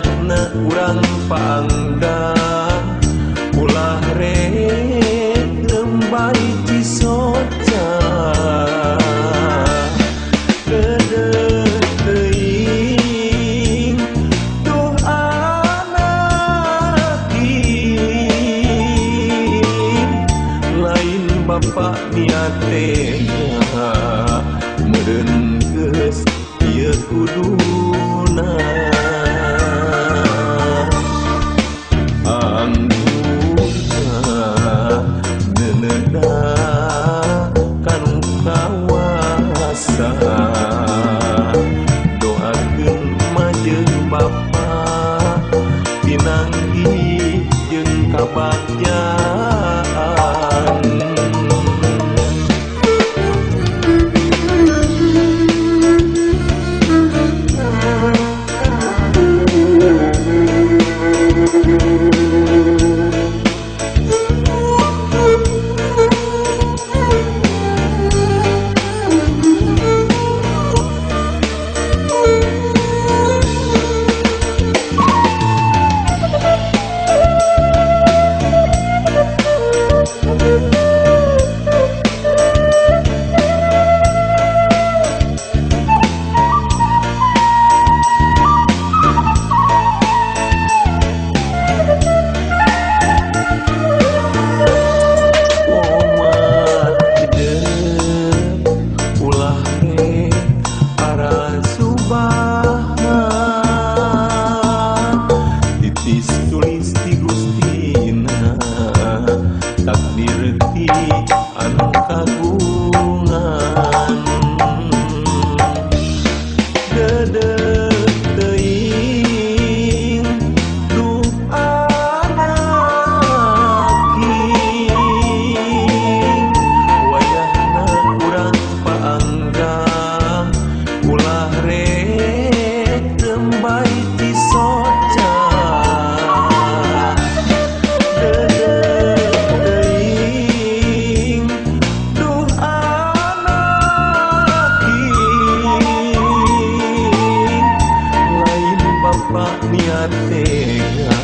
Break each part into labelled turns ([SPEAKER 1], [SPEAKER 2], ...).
[SPEAKER 1] Wayahna urang pangga ulah rek rembay cisoca Dedeh teuing duh anak lain bapak niat tega meureun geus ieu kuduna Doakeun majeng bapa pinanggih jeung kabagjaan. Takdir ti anu kagungan Dedeh teuing duh anak wayahna urang paangga ulah rek rembay cisoca Niat tega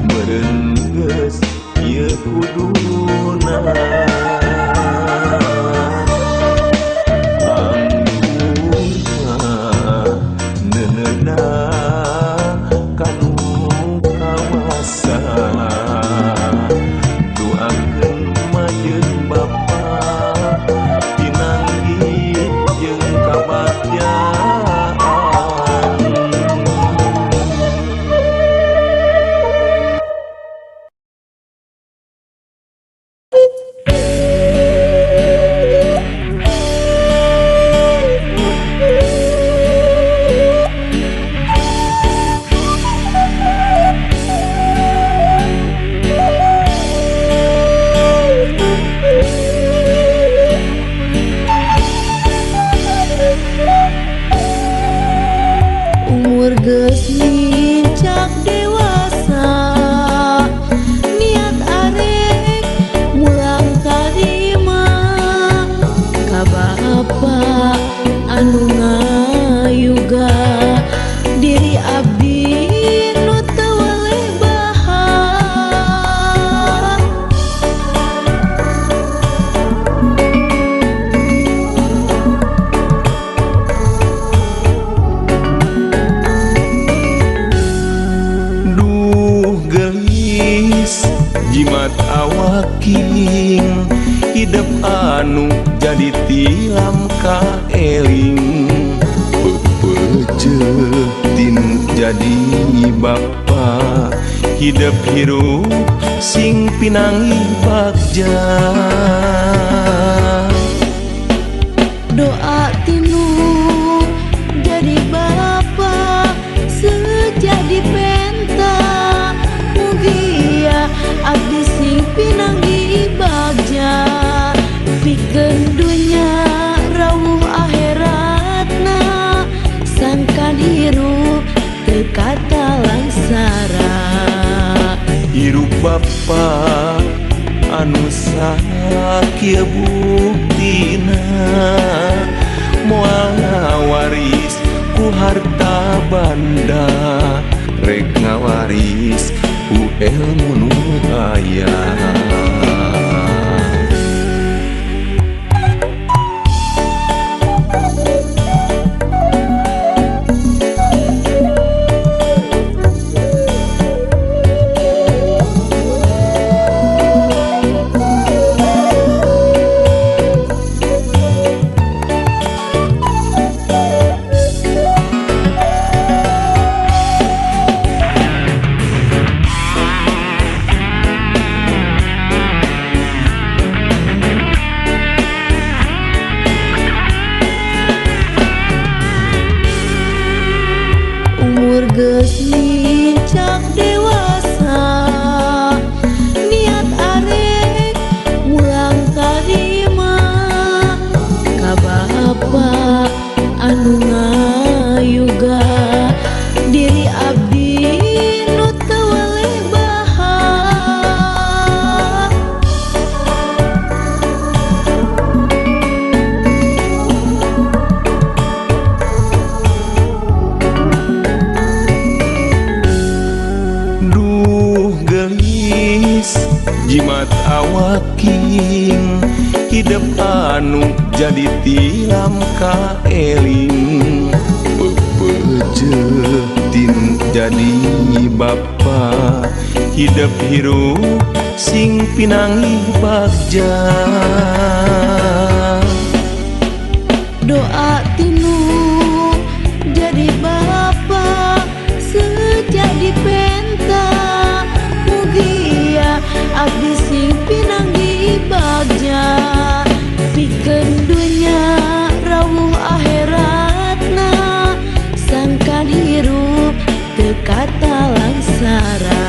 [SPEAKER 1] meureun geus ieu kuduna Anggur neuneuhna kanu kawasa Doakeun majeng bapa pinanggih jeung kabagjaan.
[SPEAKER 2] Umur geus nincak dewasa niat arek mulang tarima ka bapa anu ngayuga diri abdi nu teu weleh bahak.
[SPEAKER 1] Duh gelis jimat awaking hidep anu jadi tilam kaeling pepece tinu jadi bapa hidep hirup sing pinangi bagja.
[SPEAKER 2] Doa tinu jadi bapa sejadi penta mugia abdi sing pinanggi bagja pikeun dunya rawuh akhiratna sangkan hirup teu katalangsara.
[SPEAKER 1] Hirup bapa anu sakieu buktina moal waris ku harta banda. Jimat awaking hidep anu jadi tilam kaeling. Pepeje tinu jadi bapa hidep hirup sing pinanggih bagja.
[SPEAKER 2] Doa tinu jadi bapa sejak dipenta, mugia abdi sing pinanggih bagja. Pikeun dunya rawuh akhiratna, sangkan hirup teu katalangsara.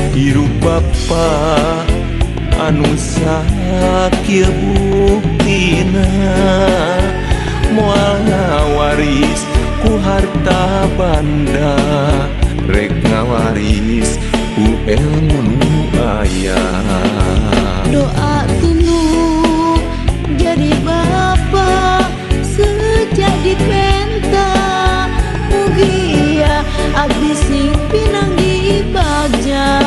[SPEAKER 1] Hirup bapa anu sakieu buktina, moal ngawaris ku harta banda, rek ngawaris ku ilmu nu aya.
[SPEAKER 2] Doa tinu jadi bapa sejak dipenta, mugia abdi sing pinanggih bagja.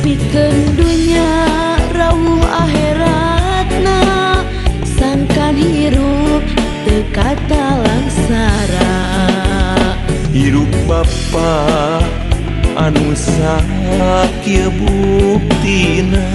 [SPEAKER 2] Pikeun dunya rawuh akhiratna, sangkan hirup teu katalangsara.
[SPEAKER 1] Hirup bapa anu sakieu buktina.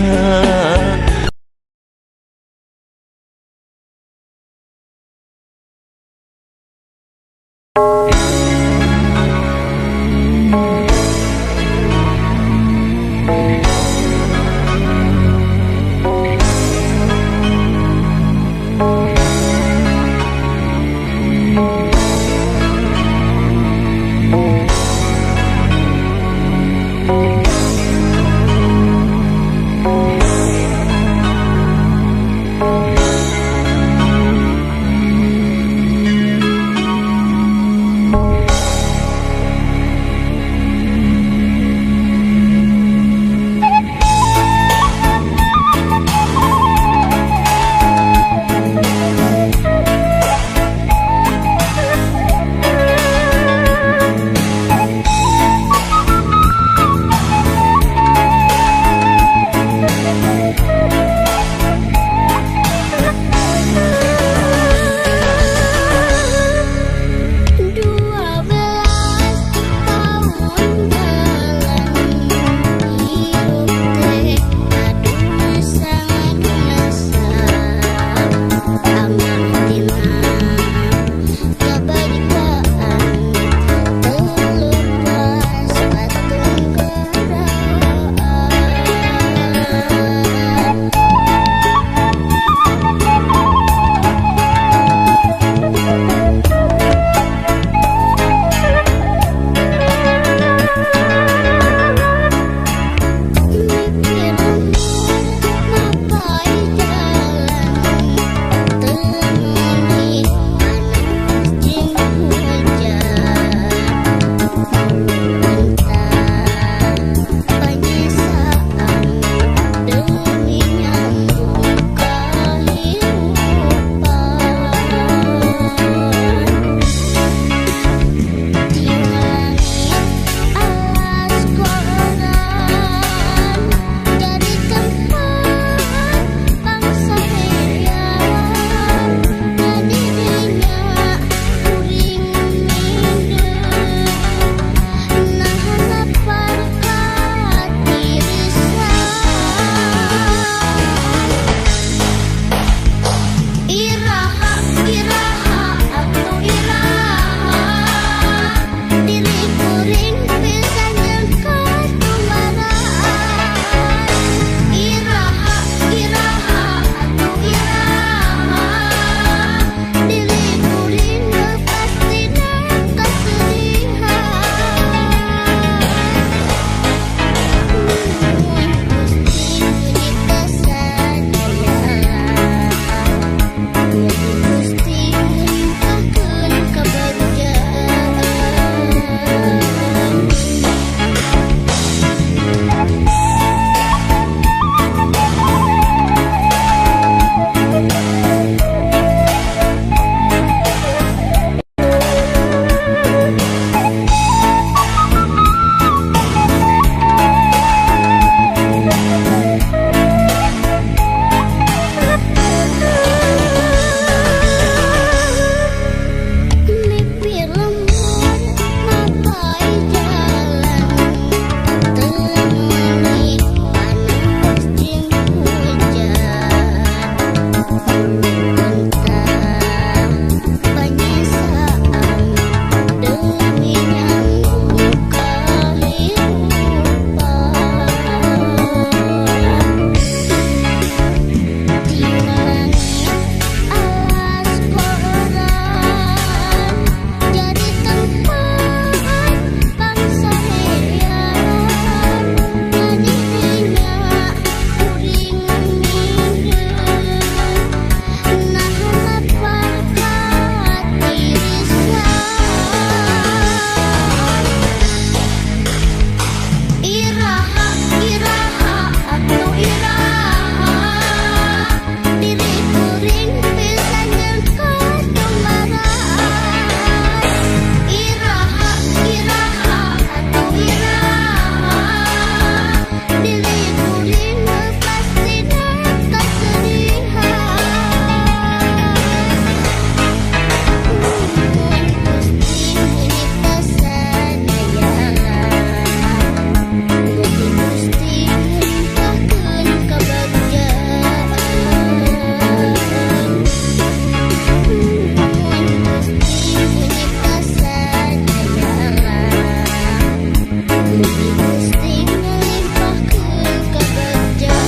[SPEAKER 3] Mugi Gusti ngalimpahkeun kabagjaan.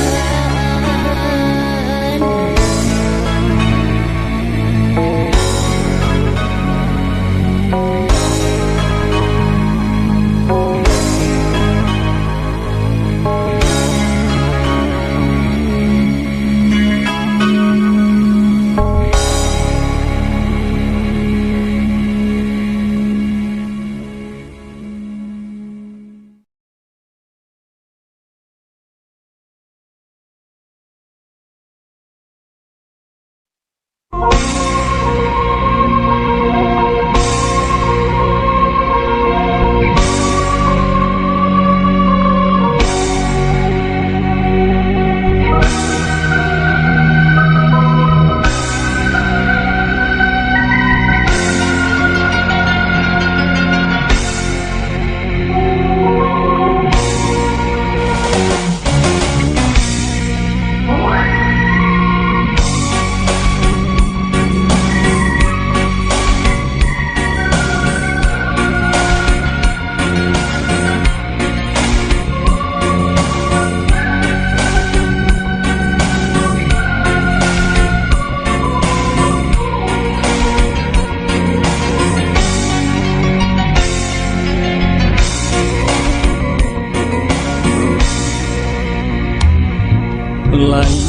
[SPEAKER 1] Lain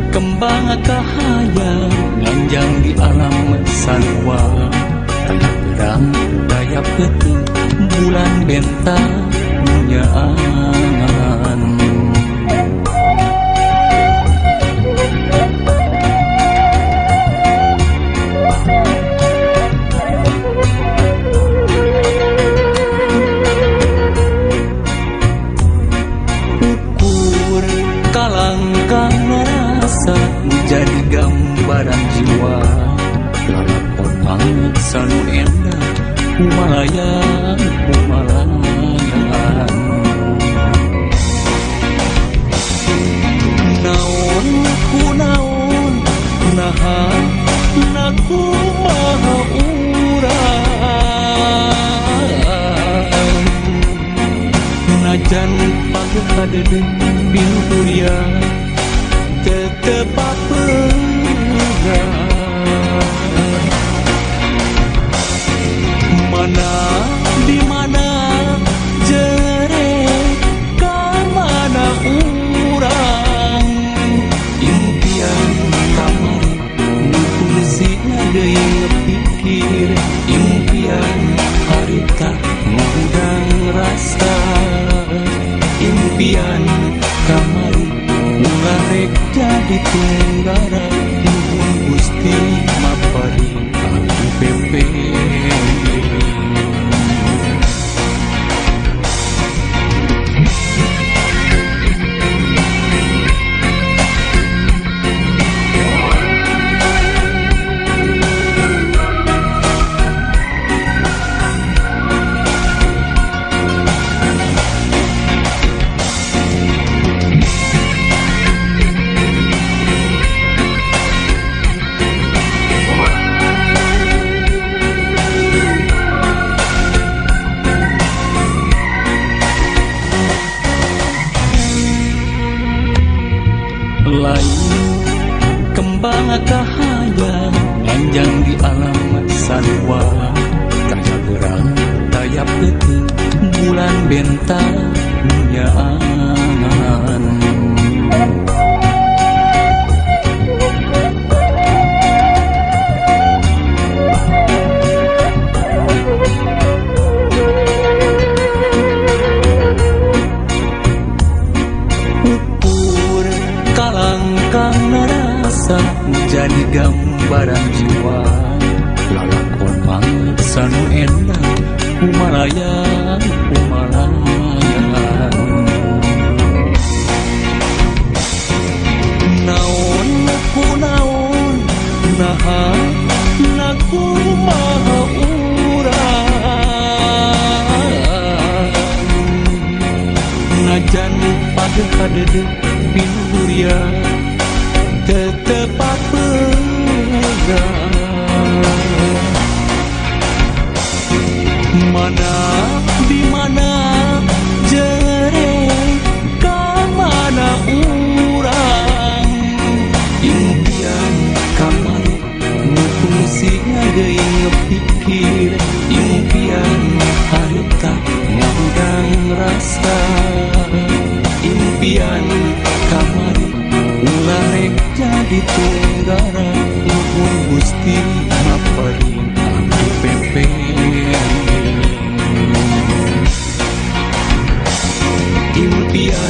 [SPEAKER 1] kembang kahayang nganjang di alam sarua, taya terang taya peuting bulan bentang nyaangan. Ukur kalangkang rasa jadi gambaran jiwa, lalakon mangsa nu endah kumalayang kumalayan. Naon ku naon naha na kumaha urang, najan pageuh kadede pinuhuria tetep apeurang. Mana di mana jere ka mana urang, impian kamari nu fungsina deui ngepikir, impian harita ngundang rasa, impian kamari ulah rek jadi tunggara, nuhun Gusti mapari aku pepe. Lain kembang kahayang nganjang di alam sarua, taya berang taya peuting bulan bentang nyaangan. Ukur kalangkang rasa jadi gambaran jiwa, lalakon mangsa nu endah kumalayang kumalayan. Naon ku naon naha na kumaha urang, najan pageuh kadede pinuhuria tetep apeurang. Mana di mana rasa. Impian kamari ulah rek jadi tunggara. Nuhun Gusti maparin abdi pepere. Impian